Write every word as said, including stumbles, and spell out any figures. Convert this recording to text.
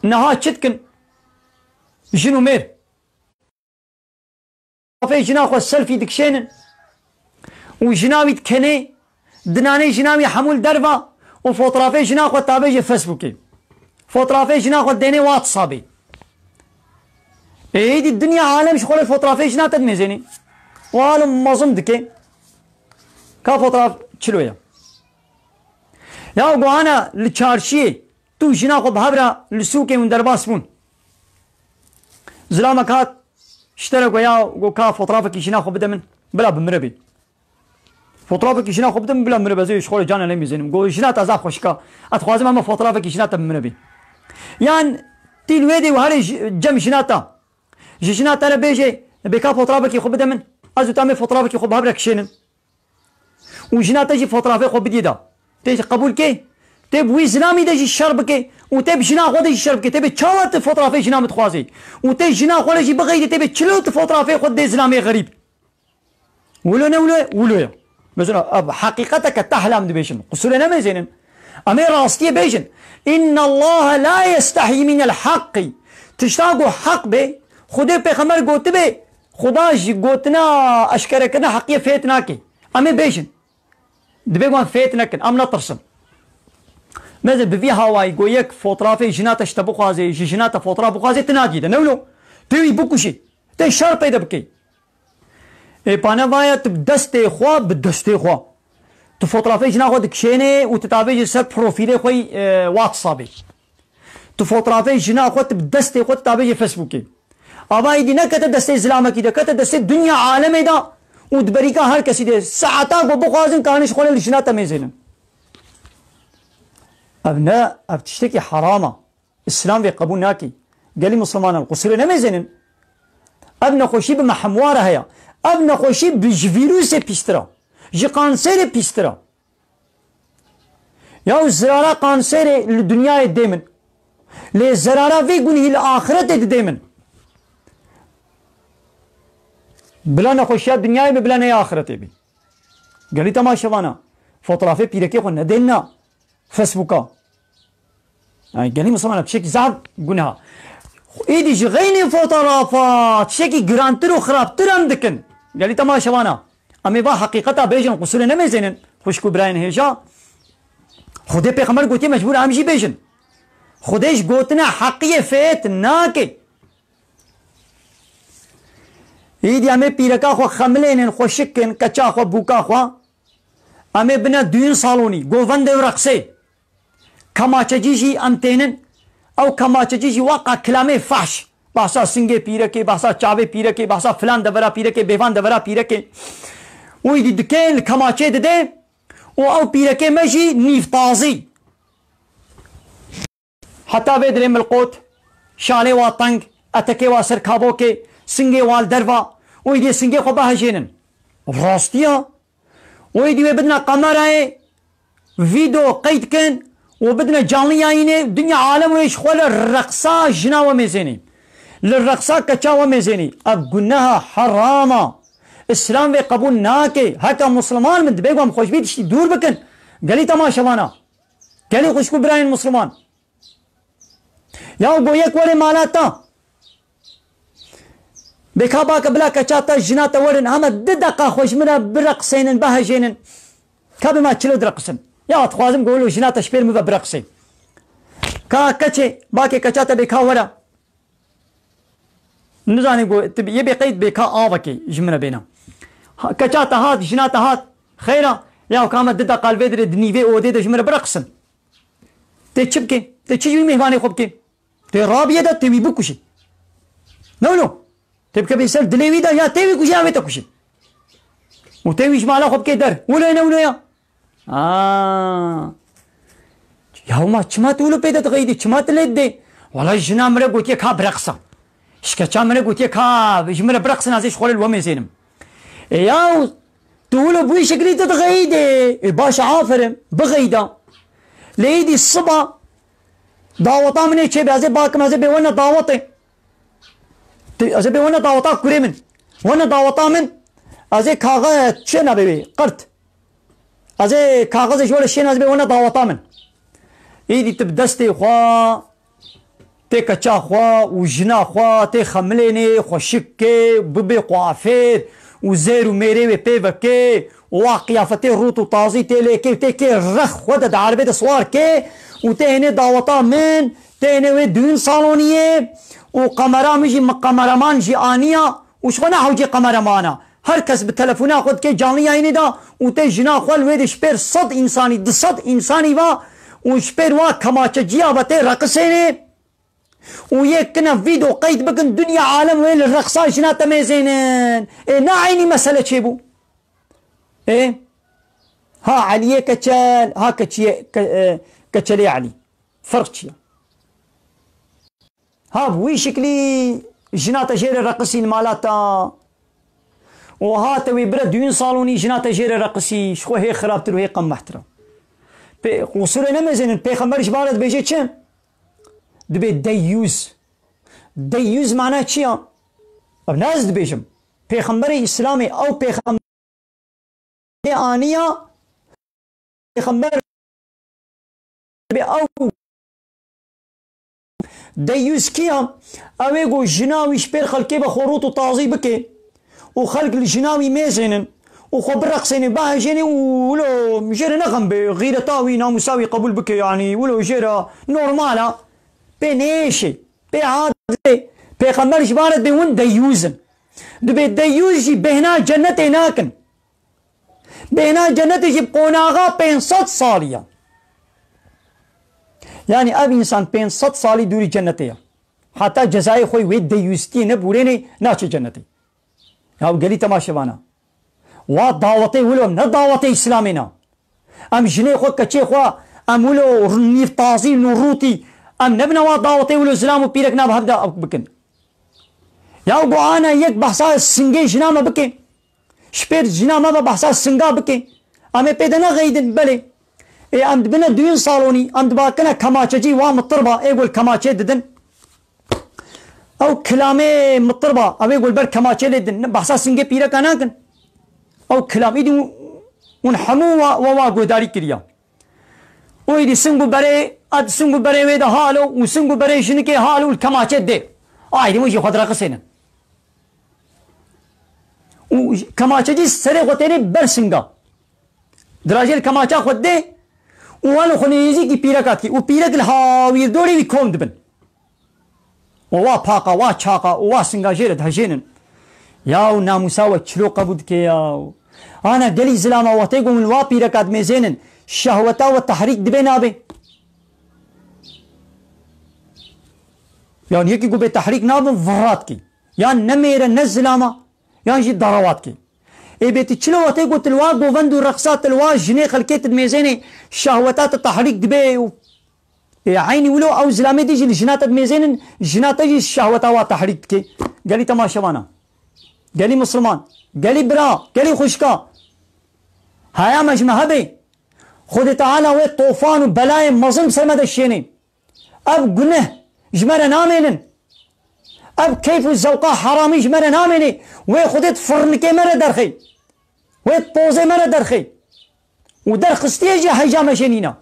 Niha çi dikin? Jin û mêr. Fotoğrafê jina xwe selfie dikişênin û jina wî dikenê, dinanê jina wî hemû li derva û fotoğrafê jina xwe tabê ji Facebookê. Fotoğrafê jina xwe dênê WhatsAppê. Êdî dinya alem ji xwe re fotoğrafê jina te dimêzênê. Û alim mezin dike. Ka fotoğraf çilo ye. Ya guhana li çarşiyê tu jina xwe bi hev re li sûkê hûn derbas bûn. Zilamek hat, ji te re got ya, got ka fotoğrafekî jina xwe bide min, bila bi min re bê. Fotoğrafekî jina xwe bide min, bila min re be, ez ê ji xwe re cana lê mêzênim. Got jina te zaf xweşik a. Ez dixwazim hema fotoğrafekî jina te bi min re bê. Yan tî li wê dê û herê ji, cem jina te. Ji jina te re bêje, bê ka fotoğrafekî xwe bide min. Ez û te em ê fotoğrafekî xwe bi hev re kişênin. Û jina te jî fotoğrafê xwe bidî da. Tê jî qebûl kê? Tê bi wî zilamî de jî şer bikê û tê bi jina xwe de jî şer bikê. Tê bê çawa tu fotoğrafê jina min dixwazî? Û tê jina xwe re jî bixeyidî, tê bê çilo tu fotoğrafê xwe dê zilamê xerîb? Wilo ne wilo ye? Wilo ye. Mesela, ev heqîqeteke tehla em dibêjin. Qusûrê nemêzênin. Em ê rastiyê bêjin. Inna Allaha la yestehyi minel haqqi. Tişta ku heq bê, Xwedê pêxember gotibê, Xuda ji gotina eşkerekirina heqiyê fêt nake. Em ê bêjin. Dibê wan fêt nekin, em netirsin. Meze bi vî hawayî go yek fotoğrafê jina te ji te bixwaze, ji jina te fotoğraf bixwaze, tu nadî de. Ne wilo? Tu wî bikuşî. Tê şer pê de bikey. Ê pane vaya tu bi destê xwe, bi destê xwe. Tu fotoğrafê jina xwe dikişênê û tu tavêjî ser profîlê xwe yî, e, WhatsAppê. Tu fotoğrafê jina xwe tu bi destê xwe tu tavêjî Facebookê. Ava êdî nekete destê zilamekî de, kete destê dinya alemê de û di berîka her kesî de. Saeta ku bixwazin kanin ji xwe li jina te mêzênin. Ev ne, ev tiştekî heram e. Îslam vê qebûl nake. Gelî Mislimanan qusûrê nemêzênin. Ev nexweşî bi me hemû re heye. Ev nexweşî bi ji vîrusê pîstir e. Ji kanserê pîstir e. Ya zirara kanserê li dinyayê didê min. Lê zirara vê gunhî li axiretê didê min. Bila nexweşiya dinyayê bi, bila neyê axiretê bi. Gelî temaşevana. Fotoğrafê pîrekê xwe nedênna Facebooka. Yani gelî Misliman tiştekî zaf guneh. Êdî ji xeynê fotoğrafa tiştekî girantir û xirabtir em dikin. Gelî temaşevana. Em ê va heqîqeta bêjin, qusûrê nemêzênin. Xwişk û birayên hêja. Xwedê pêxember gotiye mecbûr em jî bêjin. Xwedê ji gotina heqiyê fêt nake. Îdî em ê pîreka xwe xemilênin, xweşik kin, keça xwe, bûka xwe. Em ê bine düğün salonî, govendê û reqsê. Kemaçecî jî em tênin. Ew kemaçecî jî waqa kilamê fahş. Behsa singê pîrekê, behsa çavê pîrekê, behsa filan devera pîrekê, bêvan devera pîrekê. Û îdî dikê li kemaçê didê û ew pîrekê me jî nîvtazî. Heta vê dirê milqot, şalê wa teng, etekê wa ser kabokê, singê wa li derva, û îdî singê xwe bihejênin. Rastiya. Û êdî wê bidine kamerayê, vîdeo qeyd kin û bidine canlı yayînê, dinya alem wê ji xwe li reqsa jina we mêzênê. Li reqsa keça we mêzênê. Ev guneha herama. Îslam vê qebûl nake. Heke Musliman min dibê ku em xwe ji vî tiştî dûr bikin. Gelî temaşevana. Gelî xwişk û birayên Musliman. Ya go yek were mala te. Bêka bake bila keça te jina te werin, hema di deqa xwe ji min re bireqsênin, bihejênin. Ka bi me çilo direqisin. Ya dixwazim go wilo jina te ji pêr min ve bireqsê. Ka keçê, bake keça te bêka were. Nizanî go, tu yê bê qeyd bêka avekê ji min re bêne. Ha, keça te hat, jina te hat. Xeyra, ya ka me di deqa li vê dirê di nîvê odê de ji min re bireqisin. Tê çi bikê? Tê çi ji wî mêvanê xwe bikê? Tê rabiye de tê wî bikuşî. Ne wilo? Tê bikevê ser dilê wî de ya tê wî kuşî ya wê te kuşî. Û tê wî ji mala xwe bikê der. Wilo ye ne wilo ya? Aa. Ya ma çima tu wilo pê de dixeyidî? Çima tu lê didê? Wala jina min re gotiye ka bireqisa. Şikeça min re gotiye ka ji min re bireqsin, ez ê ji xwe re li we mêzênim. E ya tu wilo bi wî şeklî tu dixeyidê. E baş e, aferin. Bixeyda. Lê êdî siba daweta min ê çêbe, ez ê bakim, ez ê bê wene dawetê. Tu, ez ê bê wene daweta kurê min. Wene daweta min, ez ê kaxe çê nabê wê, qirt. Ez ê kaxizê ji were şên, ez ê bê wene daweta min. Êdî tu bi destê xwe Tê keça xwe û jina xwe tê xemilênê, xweşik kê, bibê kuafêr û zêr û mêrê wê pê vekê û wa qiyafetê rût û tazî tê lê kê û tê kê rex xwe de di erebê de siwar kê û tê hênê daweta min, tê hênê wê düğün saloniyê û kamera min jî, min kameraman jî aniya û ji xwe ne hewcê kameramana. Her kes bi telefona xwe dike canlı yayınê de û tê jina xwe li wê de ji pêr sed insanî, du sed insanî va û ji pêr wa kemaçeciya ve tê reqisênê û yê kine vîdeo qeyd bikin, dinya alem wê li reqsa jina te mêzênin. Ê, ne eynî mesele çêbû? Ê, ha Eliyê Keçel, ha keçiyê, ke-, e, Keçelê Elî. Ferq çi ye? Ha, bi wî şiklî jina te jê re reqisî li mala te. Û ha te wê bire düğün salonî, jina te jê re reqisî, ji xwe hê xirabtir û hê qembehtir e. Pê, qusûrê nemêzênin, pêxember ji ba re dibêje çi? Dibê deyyûz. Deyyûz mana çi ya? Ev ne ez dibêjim. Pêxemberê Îslamê, ew pêxemberê aniya, pêxember bê ew. Deyyûz kî ya? Ew ê ku jina wî ji pêr xelkê ve xwe rût û tazî bike û xelk li jina wî mêzênin û xwe bireqsênê, bahejênê û wilo jê re ne xem bê, xîreta wî, namûsa wî qebûl bike, yanî wilo jê re normal a. Pê nêşê, pê adetê. Pêxember ji ba re dibê hûn deyyûz in. Dibê deyyûz jî bêhna cennetê nakin. Bêhna cennetê jî bi qonaxa pênc sed salî ya. Yanî ev însan pênc sed salî dûrî cennetê ya. Heta cezayê xwe wê deyyûztiyê nebûrênê, naçe cennetê. Ya gelî temaşevana. Wa dawetê wilo ne dawetê Îslamê na. Em jinê xwe, keçê xwe, em wilo nîv tazî, nû rûtî, em nebine wa dawetê wilo zilam û pîrek nav hevda bikin. Ya got ana yek behsa singê jina me bike. Ji pêr jina me ve behsa singa bike. Em ê pê de nexeydin, belê. Ê em dibine düğün salonî, em dibakine kemaçecî, wa mitir ba, ê gol kemaçê didin. Ew kilamê mitir ba, ew ê gol ber kemaçê lê din, behsa singê pîreka nakin. Ew kilam, îdî hûn hemû wa, wa, wa guhdarî kiriya. Û êdî sing û berê, ed sing û berê wê de halo û sing û berê jinikê halo û li kemaçê dê. Aydî min jî xwe direqisênin. Û kemaçecî serê xwe tênê ber singa. Dirajê li kemaça xwe dê û halo xwe nêzîkî pîreka dikî. Û pîrek li hawîrdorê wî kom dibin. Û wa paqa, wa çaqa û wa singa jê re dihejênin. Yaw namûsa we çilo qebû dike yaw. Ana gelî zilama wextê ku min wa pîreka dimêzênin, şehweta we tehrîk dibe nabe? Yan yekî ku bê tehrîk nabin, virra dikî. Yan ne mêr e, ne zilama, yan jî derewa dikî. Ê bê tu çilo wextê ku tu li wa govend û reqsa, tu li wa jinê xelkê tu dimêzênê, şehweta tu tehrîk dibe û Ê, eynî wilo ew zilamê dî jî li jina te dimêzênin, jina te jî şehweta wa tehrîk dike. Gelî temaşevana. Gelî misilman. Gelî bira. Gelî xwişka. Haya me ji me hebe. Xwedê Teala wê tofan û belayê mezin bi ser me de şênê. Ev guneh ji me re namênin. Ev keyf û zewqa heramî ji me re namênê. Wê Xwedê di firnikê me re derxê. Wê di pozê me re derxê. Û derxistiye jî heyja me jê nîna.